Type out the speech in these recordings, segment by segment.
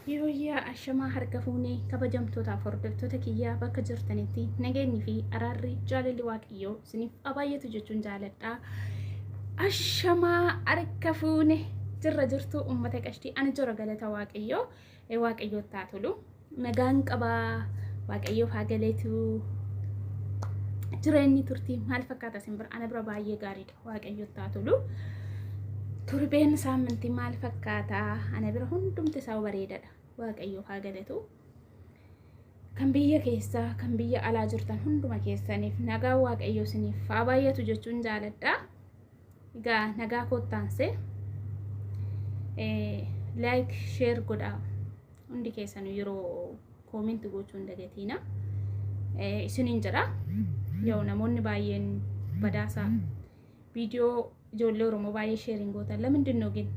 Yerooyyaa ashamaa harka fuunee kabajamtootaaf hordoftoota kiyyaa bakka jirtanitti nageenyi fi araarri jaalalli Waaqayyoo isiniif haa baay'atu jechuun jaaladha. Ashamaa harka fuune jirra jirtu uummata qashtii ani jira galata Waaqayyoo Waaqayyootti haa tolu. Nagaan qabaa Waaqayyoof haa galeetu. Jireenyi turtii maal fakkaata isin bira? Ana bira baay'ee gaariidha. Waaqayyootti haa tolu. Torbeen saamintii maal fakkaata? Ana bira hundumti isaa bareedadha. Waaqayyoof haa galatu. Kan biyya keessaa, kan biyya alaa jirtan hunduma keessaniif nagaa Waaqayyoo isiniif haa baay'atu jechuun jaaladha. Egaa nagaa koottaansee like share godhaa. Hundi keessanuu yeroo comment gochuu hin dagatiina. Isiniin jedha. Yoo namoonni baay'een badaasaa viidiyoo ijoollee Oromoo baay'ee share hin gootan ለምንድን ነው ግን?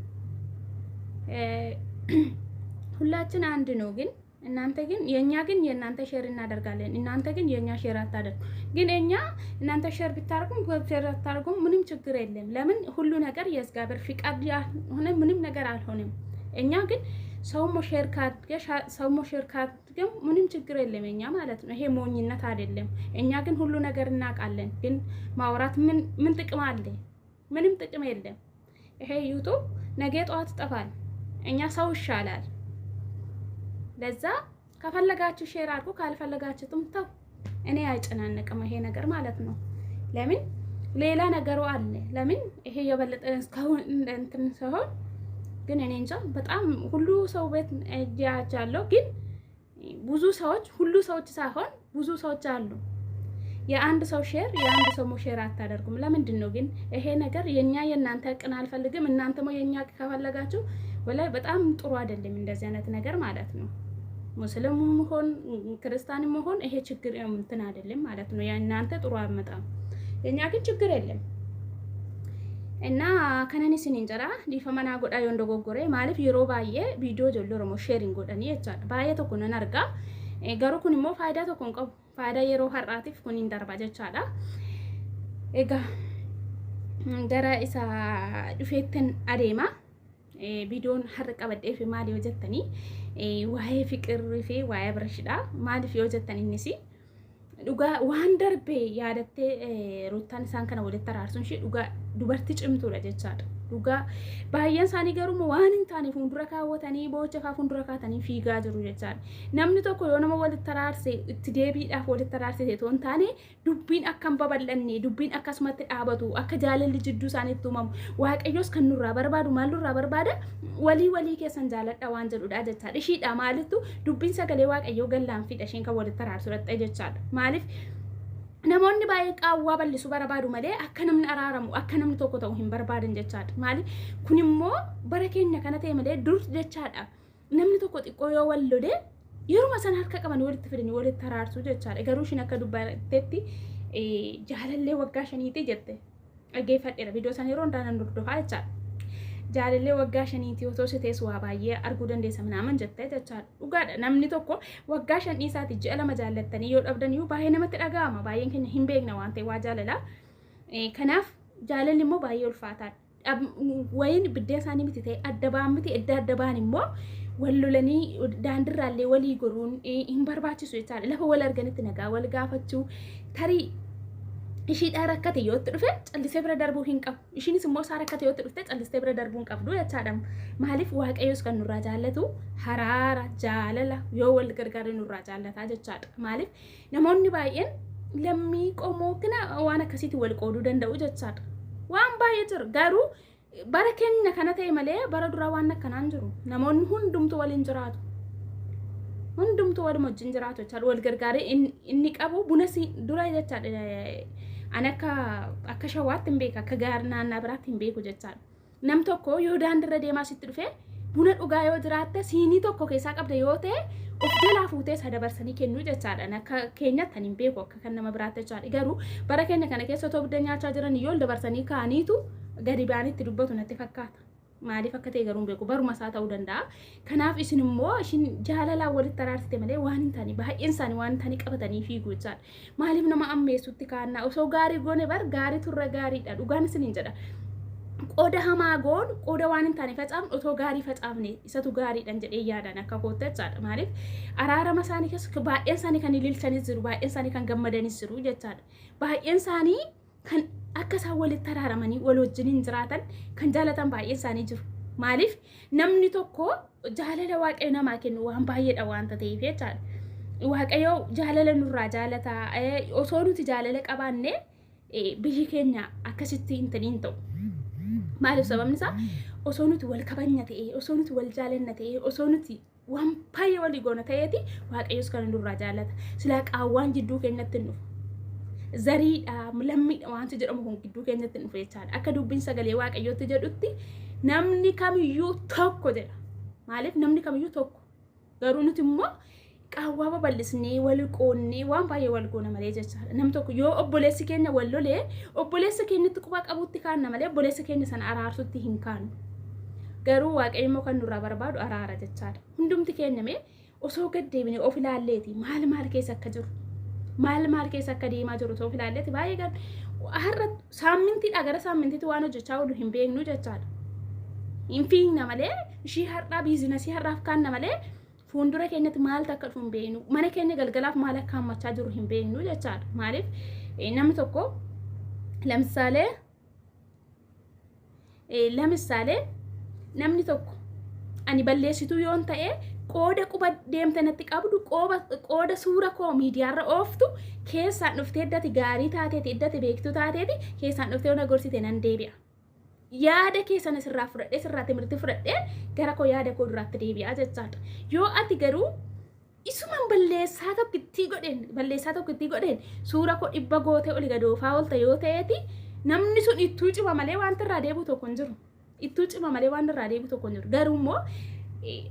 ሁላችን አንድ ነው ግን እናንተ ግን የኛ ግን የእናንተ share እናደርጋለን። እናንተ ግን የኛ share አታደርጉ። ግን እኛ እናንተ share ብታደርጉም share አታደርጉም ምንም ችግር የለም። ለምን ሁሉ ነገር የእግዚአብሔር ፍቃድ ሆነ ምንም ነገር አልሆነም። እኛ ግን ሰውሞ share ካድገ ሰውሞ share ካድገ ምንም ችግር የለም እኛ ማለት ነው። ይሄ ሞኝነት አይደለም። እኛ ግን ሁሉ ነገር እናውቃለን። ግን ማውራት ምን ምን ጥቅም አለ? ምንም ጥቅም የለም። ይሄ YouTube ነገ ጠዋት ይጠፋል። እኛ ሰው ይሻላል። ለዛ ከፈለጋችሁ share አድርጉ፣ ካልፈለጋችሁትም ተው። እኔ አይጨናነቅም ይሄ ነገር ማለት ነው። ለምን ሌላ ነገሩ አለ። ለምን ይሄ የበለጠ እስካሁን እንትን ሲሆን ግን እኔ እንጃ በጣም ሁሉ ሰው ቤት እጃቻለሁ። ግን ብዙ ሰዎች ሁሉ ሰዎች ሳይሆን ብዙ ሰዎች አሉ። የአንድ ሰው share የአንድ ሰው share አታደርጉም። ለምንድን ነው ግን ይሄ ነገር? የኛ የእናንተ ቅን አልፈልግም። እናንተ ሞ የኛ ከፈለጋችሁ ወላይ በጣም ጥሩ አይደለም እንደዚህ አይነት ነገር ማለት ነው። ሙስሊም መሆን ክርስቲያንም መሆን ይሄ ችግር እንትን አይደለም ማለት ነው። የእናንተ ጥሩ አመጣም፣ የኛ ግን ችግር የለም። እና kanan isiniin jedha dhiifama naa godhaa yoon dogoggore. Maaliif yeroo baay'ee viidiyoo ijoollee Oromoo share hin godhanii jechaadha. Baay'ee tokko nan argaa. Garuu kun immoo faayidaa tokko hin qabu. Faayidaa yeroo har'aatiif kun hin darba jechaadha. Egaa gara isa dhufeettin adeema. Viidiyoon har'a qabadhee fi maali yoo jettanii waa'ee Fiqirrii fi waa'ee Abirashidha. Maaliif yoo jettan innis dhugaa waan darbe yaadattee Ruuttaan isaan kana walitti araarsuun ishee dhugaa dubartii cimtuudha jechaadha. Dhugaa baay'een isaanii garuu waan hin taane fuuldura kaawwatanii boocha fa'aa fuuldura kaatanii fiigaa jiru jechaadha. Namni tokko yoo nama walitti araarse itti deebiidhaaf walitti araarsite otoo hin taane dubbiin akka hin babal'anne, dubbiin akkasumatti dhaabatu, akka jaalalli jidduu isaaniitti uumamu Waaqayyoos kan nurraa barbaadu maal nurraa barbaada? Walii walii keessan jaaladha waan jedhudha jechaadha. Ishiidha maalittu dubbiin sagalee Waaqayyoo gallaan fidha isheen kan walitti araarsu dhaxxee jechaadha. Maaliif namoonni baay'ee qaawwaa bal'isuu barbaadu malee akka namni araaramu, akka namni tokko ta'u hin barbaadan jechaadha. Maaliif kun immoo bara keenya kana ta'e malee dur jechaadha. Namni tokko xiqqoo yoo wal lole yeruma sana harka qaban walitti fidanii walitti araarsuu jechaadha. Garuu ishiin akka dubbattetti jaalallee waggaa 5ti jette. Dhaggeeffadheera viidiyoo sana yeroo hundaa nan hordofaa jechaadha. Jaalallee waggaa 5ti otoo si teessu waa baay'ee arguu dandeessa minaaman jettee jechaadha. Dhugaadha, namni tokko waggaa 5 dhiisaati ji'a 2 jaallattanii yoo dhabdan iyyuu baay'ee namatti dhaga'ama. Baay'een keenya hin beekna waan ta'e waa jaalalaa. Kanaaf jaalalli immoo baay'ee ulfaataadha. Wayiin biddeen isaanii miti ta'e adda ba'an miti edda adda ba'an immoo wal lolanii daandirraallee walii goruun hin barbaachisu jechaadha. Lafa wal arganitti nagaa wal gaafachuu, tarii ishiidhaa rakkate yoo itti dhufe callisee bira darbuu hin qabu. Ishiinis immoo isaa rakkate yoo itti dhufte callistee bira darbuu hin qabdu jechaadha. Maaliif Waaqayyoos kan nurraa jaallatu haraara jaalala yoo wal gargaare nurraa jaallataa jechaadha. Maaliif namoonni baay'een lammii qomoo kana waan akkasiitti wal qooduu danda'u jechaadha. Waan baay'ee jira garuu bara keenya kana ta'e malee bara duraa waan akkanaan jiru. Namoonni hundumtu waliin jiraatu. Hundumtu waluma wajjin jiraatu jechaadha. Wal gargaaree inni qabu buna dura jechaadha. Ani akka Shawaatti hin beeku, akka gaar naannaa biraatti hin beeku jechaadha. Nam tokko yoo daandirra deemaa sitti dhufe buna dhugaa yoo jiraatte, siinii tokko keessaa qabda yoo ta'e, of jalaa fuutee isa dabarsanii kennuu jechaadha. Akka keenyatti ani hin beeku akka kan nama biraatti jechaadha. Garuu bara keenya kana keessa otoo biddeen nyaachaa jiran yoo dabarsanii kaaniitu gadi ba'anitti dubbatu natti fakkaata. Maaliif akka ta'e garuu hin beeku. Baruma isaa ta'uu danda'a. Kanaaf isin immoo ishin jaalalaan walitti araarsite malee waan hin taane baay'een isaanii waan hin taane qabatanii fiigu jechaadha. Maaliif nama ammeessutti kaannaa? Osoo gaarii goone bar gaarii turre gaariidha. Dhugaan isiniin jedha. Qooda hamaa goonu, qooda waan hin taane facaafnu, otoo gaarii facaafne isatu gaariidhaan jedhee yaadan akka kootta jechaadha. Maaliif araarama isaanii keessa baay'een isaanii kan ililchanis jiru, baay'een isaanii kan gammadanis jiru jechaadha. Baay'een isaanii kan akka isaan walitti araaramanii wal wajjiniin jiraatan kan jaalatan baay'een isaanii jiru. Maaliif namni tokko jaalala Waaqayyo namaa kennu waan baay'eedha waanta ta'eef jechaadha. Waaqayyo jaalala nurraa jaalata. Osoo nuti jaalala qabaanne biyyi keenya akkasitti hin ta'in ta'u. Maaliif sababni isaa osoo nuti wal kabajna ta'e, osoo nuti wal jaalanna ta'e, osoo nuti waan baay'ee walii goona ta'eeti, Waaqayyos kan nurraa jaalata. Silaa qaawwaan jidduu keenyatti hin dhufu. Zariidha, lammiidha wanti jedhamu kun gidduu keenyatti hin dhufu jechaadha. Akka dubbiin sagalee Waaqayyootti jedhutti namni kamiyyuu tokko jedha. Maaliif namni kamiyyuu tokko. Garuu nuti immoo qaawwaa babal'isnee wal qoonnee waan baay'ee wal goona malee jechaadha. Namni tokko yoo obboleessi keenya wal lolee, obboleessa keenyatti quba qabutti kaanna malee obboleessa keenya sana araarsutti hin kaannu. Garuu Waaqayyo immoo kan nurraa barbaadu araara jechaadha. Hundumti keenya mee osoo gad deebinee of ilaalleeti maal maal keessa akka jiru, maal maal keessa akka deemaa jiru osoo of ilaalleeti baay'ee gaarii. Har'a saammintiidhaa gara saammintiitti waan hojjechaa oolu hin beeknu jechaadha. Hin fiigna malee, ishii har'aa business har'aaf kaanna malee fuuldura keenyatti maaltu akka dhufu hin beeknu. Mana keenya galgalaaf maal akka hammachaa jiru hin beeknu jechaadha. Maaliif namni tokko ለምሳሌ namni tokko ani balleessituu yoon ta'e, qooda quba deemte natti qabdu, qooda suura koo miidiyaarra ooftu, keessaan dhuftee iddati gaarii taateeti, iddati beektuu taateeti, keessaan dhuftee na gorsite nan deebi'a. Yaada keessan asirraa fudhadhee, sirraa timirti fudhadhee gara koo yaada koo duraatti deebi'a jechaadha. Yoo ati garuu isuman balleessaa tokko itti godheen suura koo 100 gootee oli gadoofaa oolta yoo ta'eeti, namni sun ittuu cima malee wanti irraa deebi'u tokko hin jiru. Ittuu cima malee waan irraa deebi'u tokko hin jiru. Garuu immoo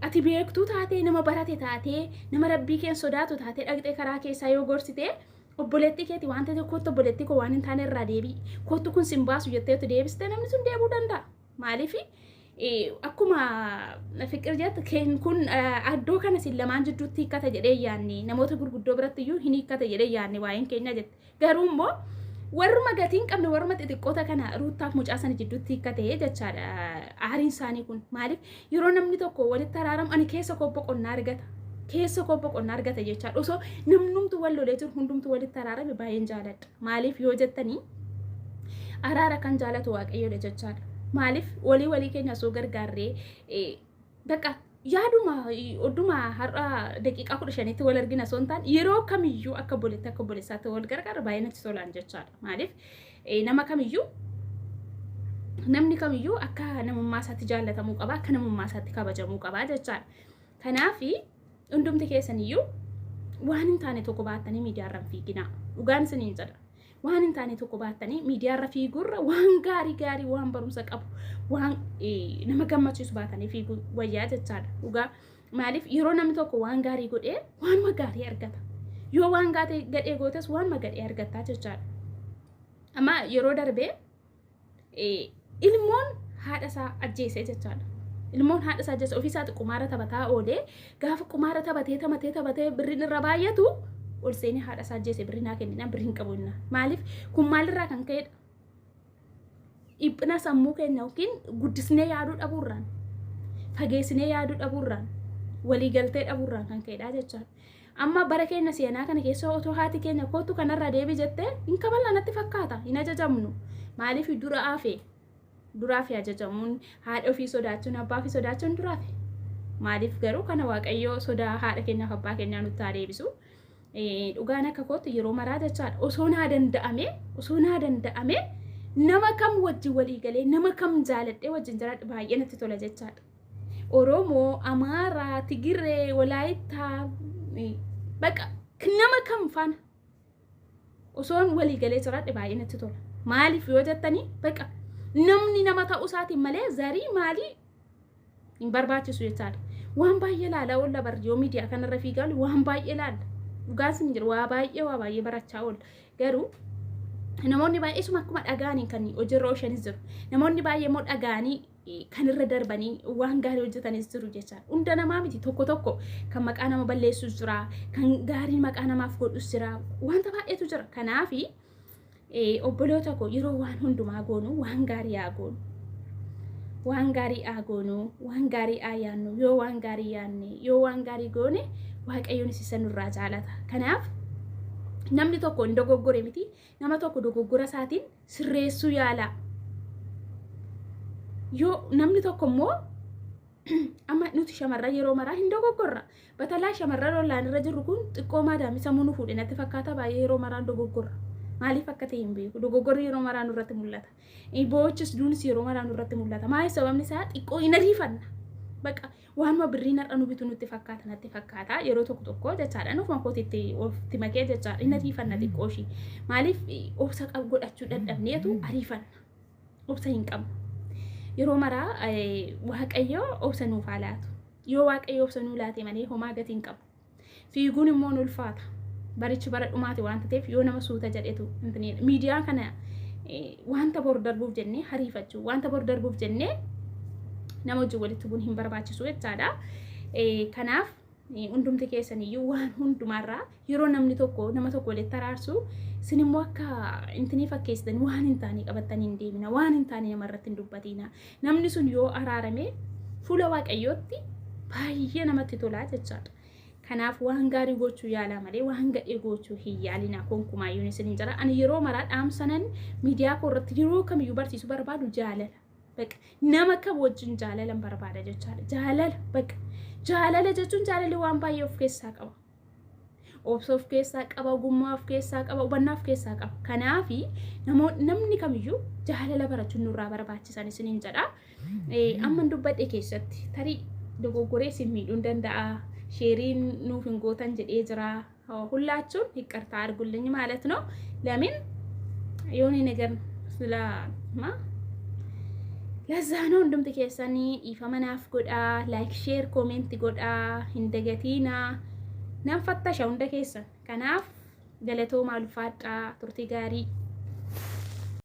ati beektuu taatee, nama barate taatee, nama Rabbii keen sodaatu taatee, dhaqxee karaa keessaa yoo gorsite obboleettii keeti waan ta'eef, "Kottu obboleettii koo, waan hin taane irraa deebi'i. Kottu, kun sin baasu," jetteetu deebiste, namni sun deebi'uu danda'a. Maaliif akkuma Fiqir jettu kun iddoo kana sin lamaan jidduutti hiikkata jedhee yaanne, namoota gurguddoo biratti iyyuu hin hiikkata jedhee yaanne waa'een keenya jette. Garuu immoo warruma gatii hin qabne, warruma xixiqqoota kana Ruuttaaf mucaa sana jidduutti hiikkate jechaadha aariin isaanii kun. Maaliif yeroo namni tokko walitti araaramu ani keessa koo boqonnaa argata. Keessa koo boqonnaa argata jechaadha. Osoo namnumtu wal lolee jiru hundumtu walitti araarame baay'een jaaladha. Maaliif yoo jettanii, araara kan jaalatu Waaqayyoodha jechaadha. Maaliif walii walii keenya osoo gargaarree, bakka yaaduma odduma har'a daqiiqaa 15tti wal argina osoo hin taane, yeroo kamiyyuu akka obboleetti akka obboleessaatti wal gargaara baay'ee natti tolaan jechaadha. Maaliif nama kamiyyuu, namni kamiyyuu akka namummaa isaatti jaallatamuu qaba, akka namummaa isaatti kabajamuu qaba jechaadha. Kanaaf hundumti keessaniyyuu waan hin taane tokko baattanii miidiyaarra hin fiiginaa. Dhugaan isiniin jedha. Waan hin taane tokko baattanii miidiyaarra fiigurra waan gaarii gaarii, waan barumsa qabu, waan nama gammachiisu baatanii fiiguu wayyaa jechaadha. Dhugaa maaliif yeroo namni tokko waan gaarii godhee waanuma gaarii argata. Yoo waan gadhee gootes waanuma gadhee argattaa jechaadha. Amma yeroo darbee ilmoon haadha isaa ajjeese jechaadha. Ilmoon haadha isaa ajjeese. Ofii isaati qumaara taphataa oolee, gaafa qumaara taphatee taphatee taphatee birriin irra baay'atu ol seenee haadha isaa ajjeese. Birrii naa kennina, birrii hin qabu innaa. Maaliif kun maalirraa kan ka'edha? Dhiphina sammuu keenya yookiin guddisnee yaaduu dhabuurraan, fageessinee yaaduu dhabuurraan, waliigaltee dhabuurraan kan ka'edha jechaadha. Amma bara keenya seenaa kana keessa otoo haati keenya "Kootu, kanarraa deebi" jettee hin kaballa natti fakkaata, hin ajajamnu. Maaliif dura hafe? Duraa fi ajajamuun, haadha ofii sodaachuun, abbaa ofii sodaachuun duraa fi. Maaliif garuu kana Waaqayyoo sodaa haadha keenyaaf abbaa keenyaa nutti haa deebisu. Dhugaan akka kootti yeroo maraa jechaadha. Osoo naa danda'ame nama kam wajjin walii galee, nama kam jaaladhee wajjin jiraadhe baay'ee natti tola jechaadha. Oromoo, Amaaraa, Tigiree, Walaayittaa, baqa nama kam faana osoon walii galee jiraadhe baay'ee natti tola. Maaliif yoo jettanii, baqa namni nama ta'uu isaatiin malee zarii maalii hin barbaachisu jechaadha. Waan baay'ee ilaalaa oolla bar, yoo miidiyaa kanarra fiigaa waan baay'ee ilaalla. Dhugaan sin jiru waa baay'ee barachaa oolla. Garuu namoonni baay'ee suma akkuma dhagaanii kan hojiirra oolchanis jiru. Namoonni baay'ee immoo dhagaanii kan irra darbanii waan gaarii hojjetanis jiru jechaadha. Hunda namaa miti, tokko tokko kan maqaa nama balleessus jira, kan gaarii maqaa namaaf godhus jira, wanta baay'eetu jira. Kanaafi obboloota koo, yeroo waan hundumaa goonu waan gaarii haa goonu. Waan gaarii haa goonu, waan gaarii haa yaannu. Yoo waan gaarii yaanne, yoo waan gaarii goone, Waaqayyoon isa nurraa jaalata. Kanaaf namni tokko hin dogoggore miti, nama tokko dogoggora isaatiin sirreessuu yaala. Yoo namni tokko immoo, amma nuti shamarran yeroo maraa hin dogoggorra. Batalaa shamarran ollaan irra jirru kun xiqqoo maadaami sammuu nu fuudhe natti fakkaata, baay'ee yeroo maraa dogoggorra. Maaliif akka ta'e hin beeku. Dogoggorri yeroo maraa nurratti mul'ata. Boochis duunis yeroo maraa nurratti mul'ata. Maaliif? Sababni isaa xiqqoo hin ariifanna. Baqa waanuma birriin har'a nu bitu nutti fakkaata natti fakkaata yeroo tokko tokko jechaadha. Nufuma kootitti ofitti makee jechaadha. Hin ariifanna xiqqoo ishii. Maaliif? Obsa qabu godhachuu dadhabneetu ariifanna. Obsa hin qabnu. Yeroo maraa Waaqayyo obsa nuuf haa laatu. Yoo Waaqayyo obsa nuu laate malee homaa gatii hin qabu. Fiiguun immoo nu ulfaata. Barichi bara dhumaati waanta ta'eef, yoo nama suuta jedhetu miidiyaa kana wanta bor darbuuf jennee hariifachuu, wanta bor darbuuf jennee nama wajjin walitti bu'uun hin barbaachisu jechaadha. Kanaaf hundumti keessaniyyuu waan hundumaarraa yeroo namni tokko nama tokko walitti araarsu, isin immoo akka intinii fakkeessitan waan hin taane qabattanii hin deemina, waan hin taane namarratti hin dubbatina. Namni sun yoo araarame fuula Waaqayyootti baay'ee namatti tolaa jechaadha. Kanaaf waan gaarii gochuu yaalaa malee waan gadhee gochuu hin yaalina konkumaayyuu isin hin jira. Ani yeroo maraa dhaamsanan miidiyaa koo irratti yeroo kamiyyuu barsiisuu barbaadu jaalala. Baqa nama kam wajjin jaalalan barbaada jechaadha. Jaalala, baqa jaalala jechuun, jaalalli waan baay'ee of keessaa qaba. Obsa of keessaa qaba, ogummaa of keessaa qaba, hubannaa of keessaa qaba. Kanaafi namni kamiyyuu jaalala barachuun nurraa barbaachisan isiniin jedha. Amma dubbadhe keessatti tarii dogoggoree isin miidhuu danda'a. Share nuuf hin gootan jedhee jira. ሁላችሁም ይቅርታ አድርጉልኝ ማለት ነው። ለምን የሆነ ነገር ስለማ ለዛ ነው። Hundumti keessanii dhiifama naaf godhaa, like, share, comment godhaa hin dagatiinaa. Nan fattasha hunda keessan. Kanaaf galatoomaa, ulfaadhaa, turtii gaarii.